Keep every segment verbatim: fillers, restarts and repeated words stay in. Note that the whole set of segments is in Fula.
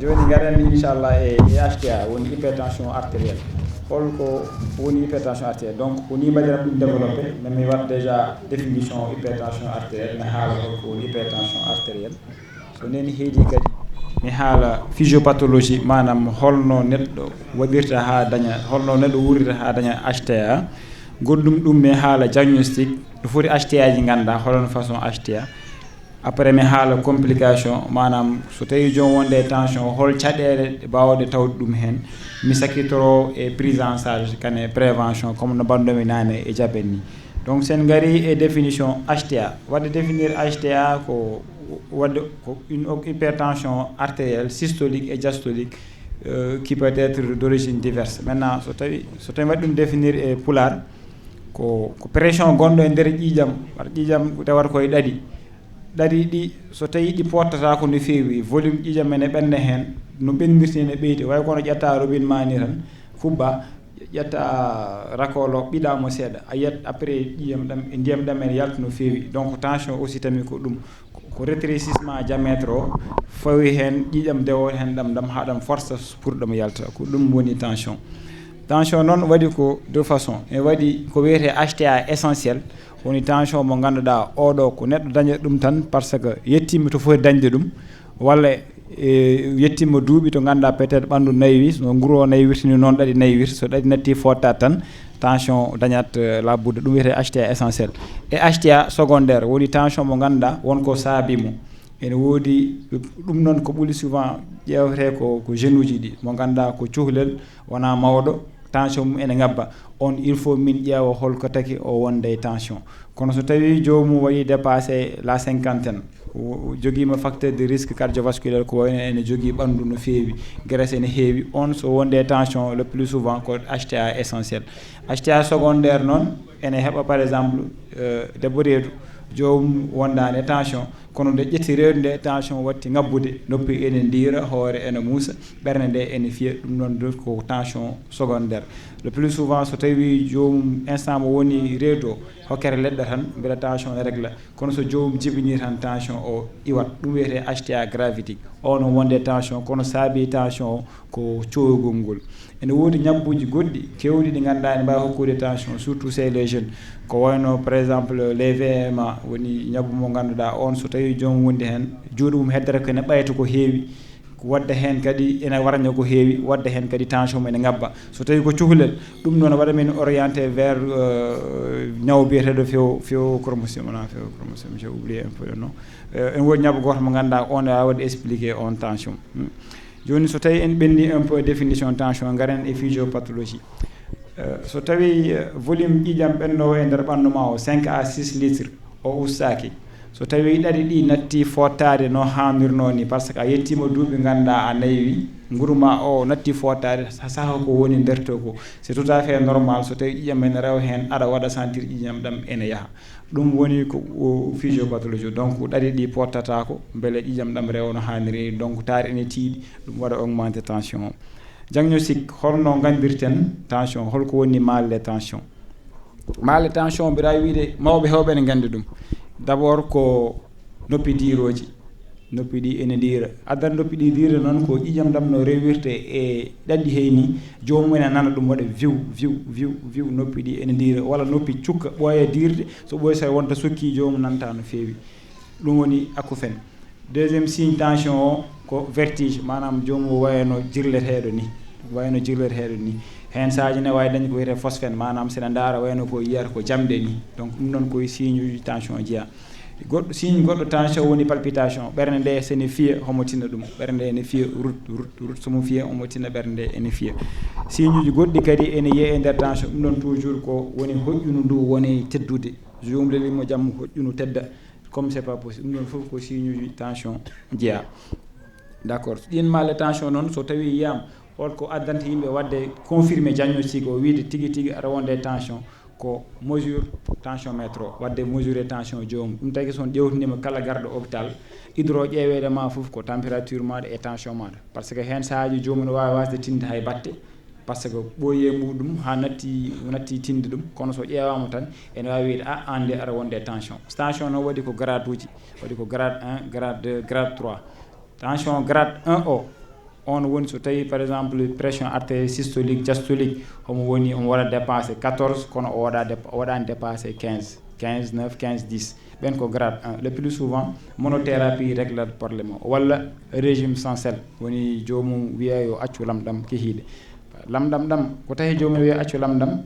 Jooni ngaren inchallah e e H T A, woni hypertension artérielle. Holko woni hypertension artérielle? Donc ko ni mbaɗiran ɗum développé, mais mi waɗa déjà définition hypertension artérielle, mi haala holko woni hypertension artérielle. So neni heedi kadi mi haala physiopathologie, maanaam holno neɗɗo waɗirta haa daña, holno neɗɗo wuurrata haa daña H T A. Goɗɗum ɗum mi haala diagnostic, no foti H T A ji ngannduɗaa, holon façon H T A. Après mi haala complication, maanaam so tawi joom wonde e tension, hol caɗeele bawɗe tawde ɗum heen. Mi sakitoro e prise en charge kane prévention, comme no mbannomi naane e diabète ni. Donc sen ngari e définition H T A, wadde définir H T A ko wadde ko une hypertension artérielle systolique et diastolique, euh, qui peut être d'origine diverse. Maintenant so tawi so tawi waɗi ɗum définir e pulaar, ko ko pression gonɗo e nder ƴiiƴam, wata ƴiiƴam tawata koye ɗaɗi. Ɗaɗi ɗi so tawi ɗi pottata ko no feewi, volume ƴiiƴam ene ɓenna heen, no ɓennirti ene ɓeydi, way kono ƴetta robinet ma ni tan, huɓɓa, ƴetta rakolo, ɓiɗa mo seeɗa, a yiyat après ƴiiƴam ɗam e ndiyam ɗam ene yalta no feewi. Donc tension aussi tami ko ɗum, ko rétrécissement diamètre o, fawi heen ƴiiƴam dewo heen ɗam ɗam haa ɗam force pour ɗam yalta, ko ɗum woni tension. Tension noon waɗi ko deux façons, e waɗi ko wiyetee H T A essentiel, woni tension mo ngannduɗaa oɗo ko neɗɗo daña ɗum tan parce que yettiima to foti dañde ɗum, walla e yettiima duuɓi to ngannduɗaa peut-être ɓanndu naywii, no nguru o naywirta ni noon ɗaɗi naywirta, so ɗaɗi natti fotta tan tension dañat, euh, labbude, ɗum wiyetee H T A essentiel. E H T A secondaire woni tension mo ngannduɗaa won ko saabi mo. Ene woodi ɗum noon ko ɓuri souvent ƴeewetee ko ko gène uji ɗi mo ngannduɗaa ko cuhlel, wona mawɗo, tension mum ene ngabba. On il faut min ƴeewa holko taki o wonde e tension. Kono so tawi joomum waɗi dépassé la cinquantaine, o- o jogiima facteur de risque cardiovasculaire, ko wayno ene jogii ɓanndu no feewi, graisse ene heewi, on so wonde e tension le plus souvent ko H T A essentiel. H T A secondaire noon ene heɓa par exemple, euh, debbo reedu, joomum wondaani e tension, kono nde ƴetti reedu nde tension watti ngabbude, noppi ene ndiira, hoore ene muusa, ɓernde nde ene fiya, ɗum noon ko tension secondaire. Le plus souvent so tawi joomum instant mo woni reedu o, hokkere leɗɗe tan, mbela tension ne régla, kono so joomum jibini tan tension o iwat, ɗum wiyetee H T A gravitique. O no wonde tension, kono saabi tension o ko coowgol ngol. Ene woodi ñabbuuji goɗɗi keewɗi ɗi ngannduɗaa ene mbaawi hokkude tension, surtout chez les jeunes. Ko wayno par exemple les V M A, woni ñabbu mo ngannduɗaa on so tawi joomum wondi heen, juuɗe mum heddata ko ene ɓayta ko heewi, wadda heen kadi ene warña ko heewi, wadda heen kadi tension mum ene ngabba. So tawi ko cukalel, ɗum noon waɗa min orienté vers, euh, ñaw biyeteeɗo phéo-, phéochromosomes, wona phéochromosomes, j'ai oublié un peu le nom. Euh, ene woodi ñabbu gooto mo ngannduɗaa on waawi waɗde expliqué on tension. Hmm. Jooni so tawi en ɓenni un peu définition tension, ngaren e physiopathologie. Euh, so tawi, euh, volume ƴiiƴam ɓennoowo e nder ɓanndu ma o cinq à six litres, o ustaaki. So tawi ɗaɗi ɗi natti fottaade no haanirnoo ni, parce que a yettiima duuɓi ngannduɗaa a naywi, nguru ma o natti fottaade, sa- saha ko woni nder to ko. C'est tout à fait normal so tawi ƴiiƴam ene rewa heen, aɗa waɗa sentir ƴiiƴam ɗam ene yaha. Ɗum woni ko o physiopathologie. Donc ɗaɗi ɗi pottataako mbele ƴiiƴam ɗam rewa no haaniri, donc taari ene tiiɗi, ɗum waɗa augmenté tension o. Diagnostic, holno nganndirten tension, holko woni mal de tension? Mal de tension mbiɗa waawi wiyde mawɓe heewɓe ene nganndi ɗum. D'abord ko noppi diirooji, noppi ɗi ene ndiira. Addata noppi ɗi diirde noon ko ƴiiƴam ɗam no rewirte e ɗaɗi heyni, joomum ene nana ɗum waɗa viw, viw, viw, viw, noppi ɗi ene ndiira, walla noppi cukka ɓooya diirde, so ɓooyi so wonta sukki joomum nanta no feewi. Ɗum woni acouphène. Deuxième signe tension o ko vertige, maanaam joomum wayno jirleteeɗo ni, wayno jirleteeɗo ni. Heen saaji ne waawi dañde ko wiyetee phosphène, maanaam sene ndaara wayno ko yiyata ko jamɗe ni. Donc ɗum noon ko e signe uji tension jeyaa. Goɗɗo, signe goɗɗo tension woni palpitation, ɓernde nde sene fiya homo tinna ɗum, ɓernde nde ene fiya rut, rut, rut, somo fiya homo tinna ɓernde nde ene fiya. Signe uji goɗɗi kadi ene yiyee e nder tension, ɗum ɗon toujours ko woni hoƴƴunu ndu woni teddude, joomum lelimo jam hoƴƴunu tedda, comme c'est pas possible, ɗum ɗon fof ko signe uji tension jeyaa. D'accord, ɗin mal de tension noon so tawi yiyaama, holko addanta yimɓe waɗde confirmé diagnostic o, wiide tigi tigi aɗa wonde e tension, ko mesure tensiomètre o, waɗde mesuré tension joomum. Ɗum tagi so on ƴewtiniima kala garɗo hôpital, idoro ƴeeweede ma fof ko température maɗa e tension maɗa, parce que heen sahaaji joomum ne waawi wasde tinde hay batte, parce que ɓooyee muɗum haa natti, natti tinde ɗum, kono so ƴeewaama tan ene waawi wiyde a, aan de aɗa wonde e tension. Tension noon waɗi ko grade uji, waɗi ko grade un, grade deux, grade trois. Tension grade un o, On woni so tawi par exemple pression artérielle systolique, diastolique, homo woni, omo waɗa dépassé quatorze, kono o waɗa dép- o waɗani dépassé quinze, quinze neuf, quinze dix. Ɓen ko grade un. Le plus souvent monothérapie réglat problème o, walla régime sans sel, woni joomum wiya yo accu lamɗam kehiiɗe. Lamɗam ɗam, ko tawi joomum wiya accu lamɗam?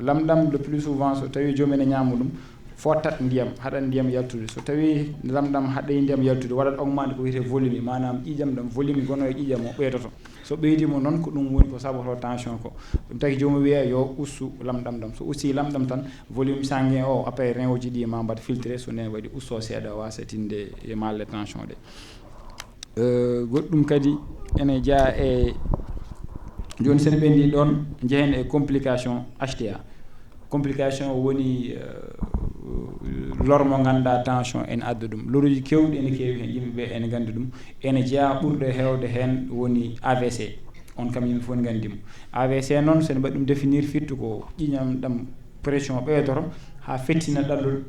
Lamɗam le plus souvent so tawi joomum ene ñaama ɗum, fottat ndiyam, haɗat ndiyam yaltude. So tawi lamɗam haɗay ndiyam yaltude, waɗat augmenté ko wiyetee volume, maanaam ƴiiƴam ɗam, volume gono e ƴiiƴam o ɓeydoto. So ɓeydiima noon, ko ɗum woni ko sabotoo tension ko. Ɗum tagi joomum wiya yo ustu lamɗam ɗam. So usti lamɗam tan, volume sanguin o, après rein oji ɗi ma mbaɗ filtré, so ndeen waɗi usto seeɗa, o waasa tinde e malle tension ɗe. Eh, goɗɗum kadi ene jeyaa e, jooni sen ɓenndi ɗoon, njehen e complication H T A. Complication o woni, eh, lor mo ngannduɗaa tension ene adda ɗum. Loruuji keewɗi ene keewi heen, yimɓe ɓe ene nganndi ɗum. Ene jeyaa ɓurɗo heewde heen woni A V C. On kam yimɓe fof nganndi mo. A V C noon, so en mbaɗi ɗum définir, firti ko ƴiiƴam ɗam pression ɓeydoto haa fettina ɗaɗol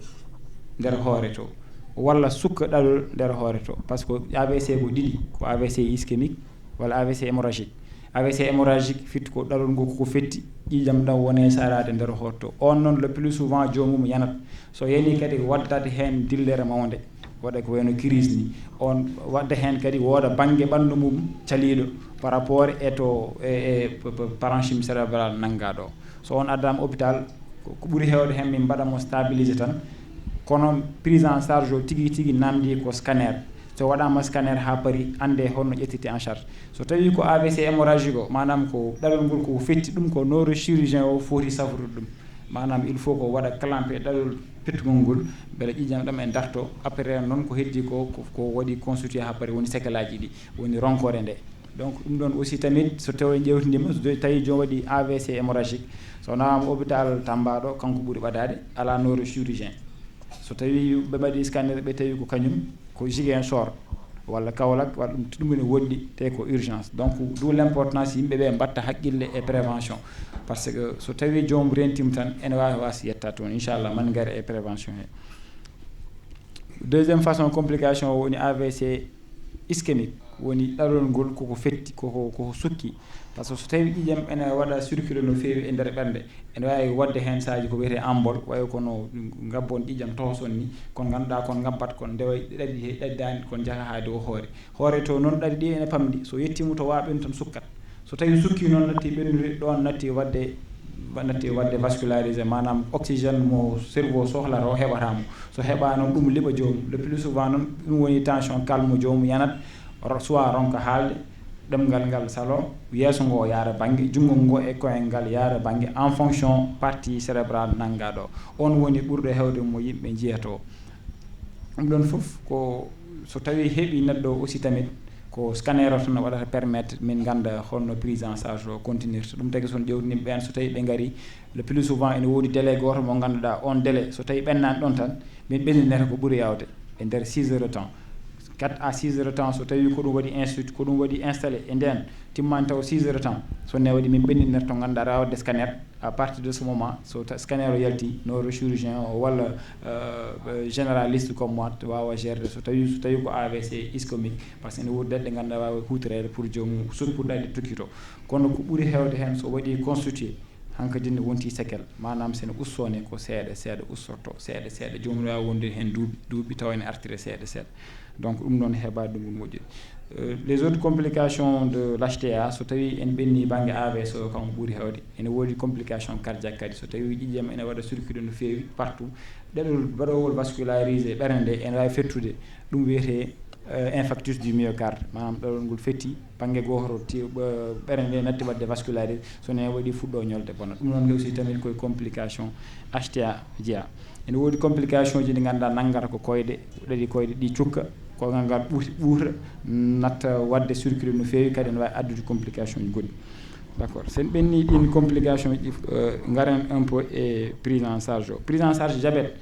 nder hoore to, walla sukka ɗaɗol nder hoore to. Par ce que A V C ko ɗiɗi, ko A V C ischémique walla A V C hémorragique. A V C hémorragique firti ko ɗaɗol ngol koko fetti, ƴiiƴam ɗam wone saraade nder hoore to. On noon, le plus souvent, joomum yanat. So yani kadi, waddat heen dillere mawnde, waɗa ko wayno crise ni. On wadda heen kadi, wooda bannge ɓanndu mum caliiɗo par rapport e to, e, e p-, p-, parenchyme cérébral nanngaɗo. So on addaama hôpital, ko, ko ɓuri heewde heen, min mbaɗa mo stabilisé tan. Kono prise en charge o tigi tigi namdi ko scanner. So waɗaama scanner haa paari, annde honno ƴettete en charge. So tawi ko A V C hémorragique o, maanaam ko ɗaɗol ngol ko fetti, ɗum ko neurochirurgien o foti safrude ɗum. Maanaam il faut ko waɗa clampé ɗaɗol pettugol ngol, mbele ƴiiƴam ɗam e darto. Après noon ko heddi ko, ko, ko waɗi constitué haa paari, woni séquelles aji ɗi, woni ronkoore nde. Donc ɗum ɗoon aussi tamit, so tawi en ƴeewtindiima, so tawi joom waɗi A V C hémorragique, so nawaama hôpital Tamba ɗo, kanko ɓuri ɓadaade, alaa neurochirurgien. So tawi ɓe mbaɗi scanner, ɓe tawi ko kañum, ko Ziguinchor walla Kaolack, walla ɗum, ɗum ene woɗɗi, te ko urgence. Donc d'où l'importance yimɓe ɓe mbatta haqqille e prévention. Par ce que so tawi joom rentima tan, ene waawi waas yetta toon. Inchallah, man ngare e prévention he. Deuxième façon complication o woni A V C ischémique, woni ɗaɗol ngol koko fetti, koko, koko sukki. Par ce que so tawi ƴiiƴam ene waɗa circuler no feewi e nder ɓernde, ene waawi waɗde heen saaji ko wiyetee embole, wayi kono ngabbon ƴiiƴam tohoson ni, kon ngannduɗaa kon ngabbat kon ndewa ɗaɗi he ɗaɗi daani kon njaha haa dow hoore. Hoore to noon ɗaɗi ɗi ene pamɗi, so yettiima to waaɓe tan sukkat. So tawi sukki noon natti ɓennude, ɗoon natti waɗde, natti waɗde vascularisé, maanaam oxygène mo cerveau sohlata o heɓataa mo. So heɓaano ɗum liɓa joomum. Le plus souvent noon ɗum woni tension calme, joomum yanat, ro-, soit ronka haalde, ɗemngal ngal salo, yeeso ngo yaara bannge, junngo ngo e koyel ngal yaara bannge, en fonction partie cérébrale nanngaɗo. On woni ɓurɗo heewde mo yimɓe njiyata o. Ɗum ɗoon fof ko so tawi heɓi neɗɗo aussi tamit, ko scanner o tan waɗata permettre min ngannda holno prise en charge o continuirta. Ɗum tagi so on ƴeewtinii ɓeen, so tawi ɓe ngari, le plus souvent ene woodi délai gooto mo ngannduɗaa on délai, so tawi ɓennaani ɗoon tan, min ɓenndinata ko ɓuri yaawde e nder six heures de temps. Quatre à six heures de temps, so tawi ko ɗum waɗi institut, ko ɗum waɗi installé e ndeen, timmaani taw six heures de temps, so ne waɗi min ɓenndinata to ngannduɗaa aɗa waɗde scanner. À partir de ce moment, so ta-, scanner o yalti, neurochirurgien o walla, euh, généraliste comme moi waawa gérde. So tawi, so tawi ko A V C ischémique, par ce que ene woodi ɗaɗi ɗe ngannduɗaa waawa huutoreede pour joomum, surtout ɗaɗi tokkito. Kono ko ɓuri heewde heen, so waɗi constitué, hankadi ne wonti séquelle, maanaam so ne ustoo ne ko seeɗa seeɗa ustorto, seeɗa seeɗa, joomum waawa wonde heen duuɓi duuɓi tawa ene artira seeɗa seeɗa. Donc ɗum noon heɓaade ɗum moƴƴi. Euh, les autres complications de l'H T A, so tawi en ɓenni bannge A V C o, kam ɓuri heewde. Ene woodi complication cardiaque kadi, so tawi ƴiiƴam ene waɗa circuler no feewi partout, ɗaɗol baɗoowol vascularisé ɓernde nde ene waawi fettude, ɗum wiyetee, euh, infarctus du myocarde, maanaam ɗaɗol ngol fetti, bannge gooto ti-, ɓe-, ɓernde nde natti waɗde vascularisé, so ne waɗi fuɗɗo ñolde bona. Ɗum noon aussi tamit koye complication H T A jeyaa. Ene woodi complication ji ɗi ngannduɗaa nanngata ko koyɗe, ɗaɗi koyɗe ɗi cukka, koyngal ngal ɓuuti, ɓuuta, natta waɗde circuler no feewi, kadi ene waawi addude complication ji goɗɗi. D'accord, so en ɓenni ɗin complication ji, euh, ngaren un peu e prise en charge o. Prise en charge diabète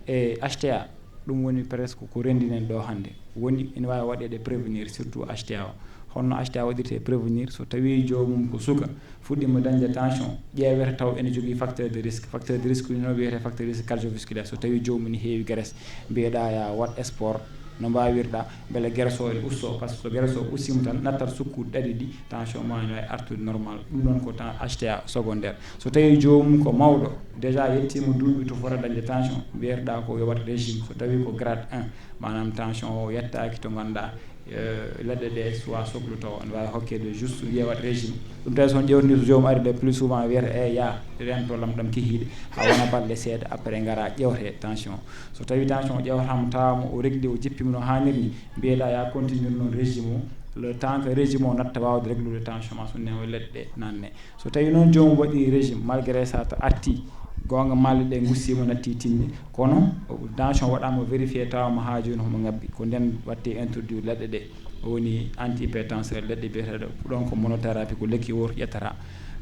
e H T A, ɗum woni presque ko renndinen ɗo hannde. Woni ene waawi waɗeede prévenir, surtout H T A o. Honno H T A waɗirte prévenir? So tawi joomum ko suka, fuɗɗiima dañde tension, ƴeewete taw ene jogii facteur de risque. Facteur de risque no wiyetee facteur de risque cardiovasculaire. So tawi joomum ne heewi graisse, mbiyeɗaa ya waɗ sport, no mbaawirɗa mbele gereso o ene usto, par ce que so gereso o ustima tan nattat sukkuuɗi ɗaɗi ɗi, tension ma ne wawi artude normal. Ɗum ɗon ko tan H T A secondaire. So tawi joomum ko mawɗo, déjà yettima duuɓi to fota dañde tension, mbiyetɗa ko yo waɗ régime. So tawi ko grade un, maanaam tension o yettaaki to ngannduɗa, eh, leɗɗe ɗe suwa soklu taw ene wawi hokkede juste wiye waɗ régime. Ɗum tawi so on ƴewtini, so joomum ari le plus souvent wiyata e ya rento lamɗam kihiiɗe ha wona balɗe seeɗa, après ngara ƴewte tension. So tawi tension o ƴewtama tawama o regli, o jippima no hanniri ni, mbiyeɗa ya continue noon régime o, le temps que régime o natta wawde reglude tension ma, so newo leɗɗe nanne. So tawi noon joomum waɗi régime, malgré ça ta arti, goonga malle ɗe gussima natti tinni, kono tension waɗama vérifié tawama ha joni homo ngabbi, ko nden watte introduire leɗɗe ɗe, o woni antihypertenseur, leɗɗe biyeteɗe ɗon ko monothérapie, ko lekki woto ƴettata.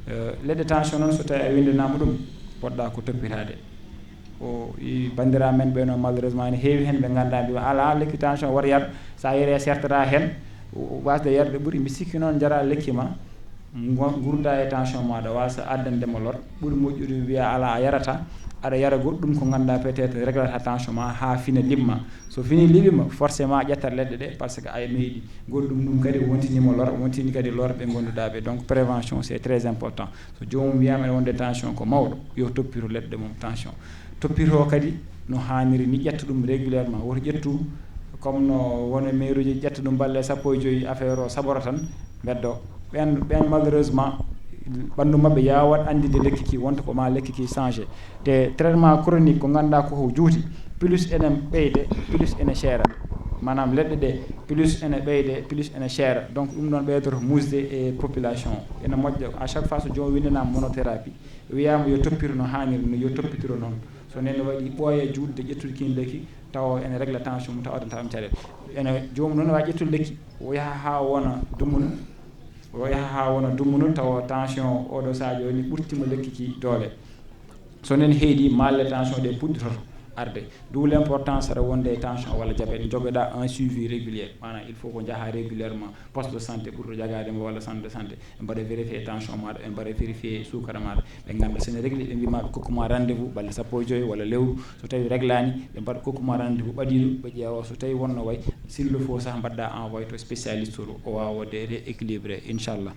Eh, leɗɗe tension noon so tawi a windanama ɗum, poɗɗa ko toppitade. O i bandira men ɓe noon malheureusement ene heewi hen ɓe ngannduɗaa mbiya ala lekki tension wata yar, sa yere sertata hen, wasde yarde ɓuri. Mi sikki noon jara lekki ma, ngo- ngurda e tension maɗa wasa addandema lor. Ɓuri moƴƴude wiya ala a yarata, aɗa yara goɗɗum ko ngannduɗaa peut-être reglata tension ma ha fina liɓma. So fini liɓima forcément ƴettat leɗɗe ɗe, par ce que a meeɗi goɗɗum ɗum kadi wontinima lor, wontini kadi lor ɓe ngannduɗaa ɓe. Donc prévention c'est très important. So joomum wiyama ene wonde tension ko mawɗo, yo toppito leɗɗe mum tension. Toppito kadi no hanniri ni, ƴetta ɗum régulièrement. Woto ƴettu comme no won e mairie uji, ƴetta ɗum balɗe sappo e joyyi, affaire o saɓora tan, beddo. Ɓen, ɓen malheureusement ɓanndu maɓɓe yawat anndinde lekki ki, wonta ko ma lekki ki changé. Te traitement chronique ko ngannduɗaa ko ko juuti, plus ene ɓeyde, plus ene seera. Maanaam leɗɗe ɗe, plus ene ɓeyde, plus ene seera. Donc ɗum noon ɓeydoto musde e population o. Ene moƴƴa à chaque fois so joom windanama monothérapie, wiyama yo toppito no hanniri ni, yo toppitiro noon. So nden waɗi ɓooya juutde ƴettude kin lekki, tawa ene régla tension mum, tawa addanta ɗum caɗeele. Ene joomum noon wawi ƴettude lekki, o yaha ha wona dumunna, o yaha ha wona dumunna, tawa tension o oɗo sadio ni ɓurtima lekki ki doole. So nden heedi, malle tension ɗe puɗɗitoto arde. D'où l'importance aɗa wonde e tension walla diabète, jogoɗa un suivi régulier. Maanaam il faut ko njaha régulièrement poste de santé ɓurɗo jagade mo walla centre de santé. Ɓe mbaɗa vérifié tension maɗa, ɓe mbaɗa vérifié suukara maɗa. Ɓe ngannda sene régli, ɓe mbima ɓe kokkuma rendez-vous balɗe sappo e joyyi walla lewru. So tawi reglani, ɓe mbaɗa kokkuma rendez-vous ɓadiɗo, ɓe ƴeewa so tawi wonno way, s'il le faut sah mbaɗɗa envoyé to spécialiste o, o wawa waɗde rééquilibré inchallah.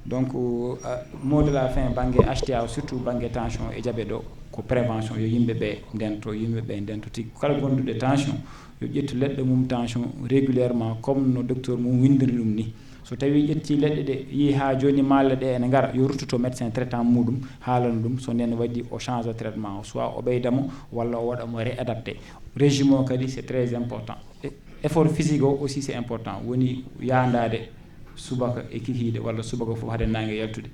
Donc euh, mot de la fin banggue H T A o, surtout banggue tension e diabète o, ko prévention. Yo yimɓe ɓe ndento, yimɓe ɓe ndento tigi. Kala gonduɗo tension yo ƴettu leɗɗe mum tension régulièrement comme no docteur mum windiri ɗum ni. So tawi ƴetti leɗɗe ɗe, yi ha joni malle ɗe ene ngara, yo ruttoto médecin traitant muɗum, haalana ɗum, so nden waɗi o change traitement o, soit o ɓeydamo walla o waɗamo réadapté. Régime o kadi c'est très important. E- effort physique o aussi c'est important, woni yandade subaka e kikiiɗe walla subaka fof hade nangue yaltude.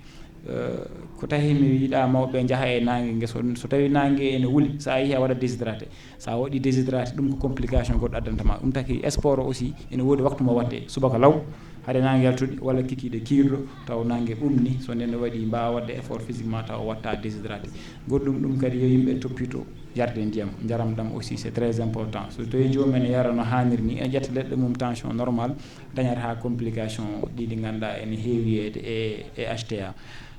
Eh, ko tahi mi yiɗa mawɓe jaaha e nangue nge, so, so tawi nangue ene wuli, sa yeehi a waɗa déshydraté. Sa waɗi déshydraté, ɗum ko complication goɗɗo addanta ma. Ɗum taki sport o aussi ene wodi waktu mo watte, subaka law hade nangue yaltude walla kikiiɗe kiirɗo, taw nangue ɓumni, so nden waɗi mbawa waɗde effort physiquement taw watta déshydraté. Goɗɗum ɗum kadi yo yimɓe toppito yarde ndiyam, njaram ɗam aussi c'est très important. So tawi joomum ene yara no hanniri ni, ene ƴetta leɗɗe mum tension normal, dañata complication ɗi ɗi ngannduɗaa ene heewi yeeyde e, e H T A.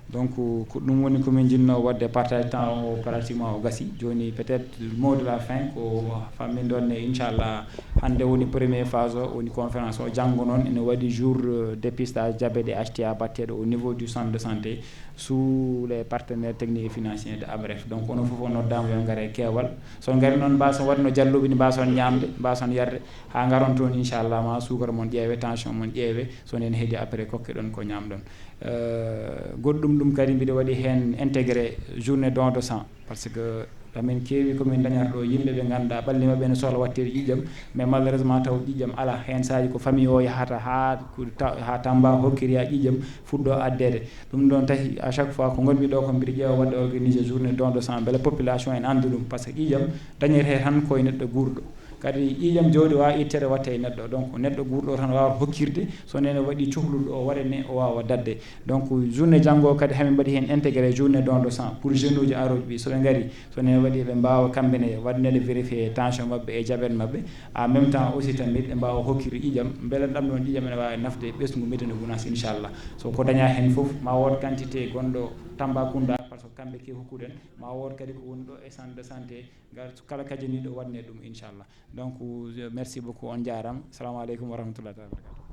Donc ko ɗum woni ko min jinno waɗde partage temps o, pratiquement o gasi. Joni peut-être mot de la fin ko fammin ɗon ne, inchallah hannde woni premier phase o, woni conférence o. Janngo noon ene waɗi jour euh, dépistage diabète et H T A batteɗo au niveau du centre de santé sous les partenaires techniques et financiers de ABREF. Donc onon fof on noddaama yo ngare keewal. So on ngari noon, mbaason waɗde no jalluɓe ni, mbaason ñaamde, mbaason yarde, haa ngaron toon, inchallah ma suukara mon ƴeewe, tension mon ƴeewe, so nen heedi après kokke ɗon ko ñaamɗon. Euh, goɗɗum ɗum kadi mbiɗa waɗi heen intégré journée don de sang, parce que amin keewi ko min dañata ɗo yimɓe ɓe ngannduɗaa ɓalli maɓɓe ene sohla watteede ƴiƴam, mais malheureusement taw ƴiƴam alaa. Heen saaji ko famille o yahata haa ko ta- haa Tamba hokkiri yaa ƴiƴam, fuɗɗo addeede. Ɗum ɗon tahi à chaque fois ko ngonmi ɗo ko mbiɗa ƴeewa waɗde organisé journée don de sang mbele population en annda ɗum, par ce que ƴiiƴam dañetee tan koye neɗɗo guurɗo. Kadi ƴiiƴam jawdi wawa itteede watte e neɗɗo, donc neɗɗo guurɗo tan wawa hokkirde, so nene waɗi cohluɗo o waɗa ne o wawa dadde. Donc journée janngo kadi hamin mbaɗi heen intégré journée don de sang pour jeunes uji arooji ɓi, soɓe ngari, so nene waɗi ɓe mbawa kamɓe ne waɗnede vérifié tension maɓɓe e diabète maɓɓe. En même temps aussi tamit ɓe mbawa hokkirde ƴiiƴam, mbele ɗam ɗon ƴiiƴam ene wawi nafde ɓesngu Médina Gounass inchallah. So ko daña heen fof ma wood quantité gonɗo Tambacounda, par ce que kamɓe ke hokkuɗen, ma wood kadi ko woni ɗo e centre de santé, ngal kala kajaniiɗo waɗne ɗum, inchallah. Donc, merci beaucoup, on jaaraama. Salamu aleykum wa rahmatullahi taala wa barakatuh.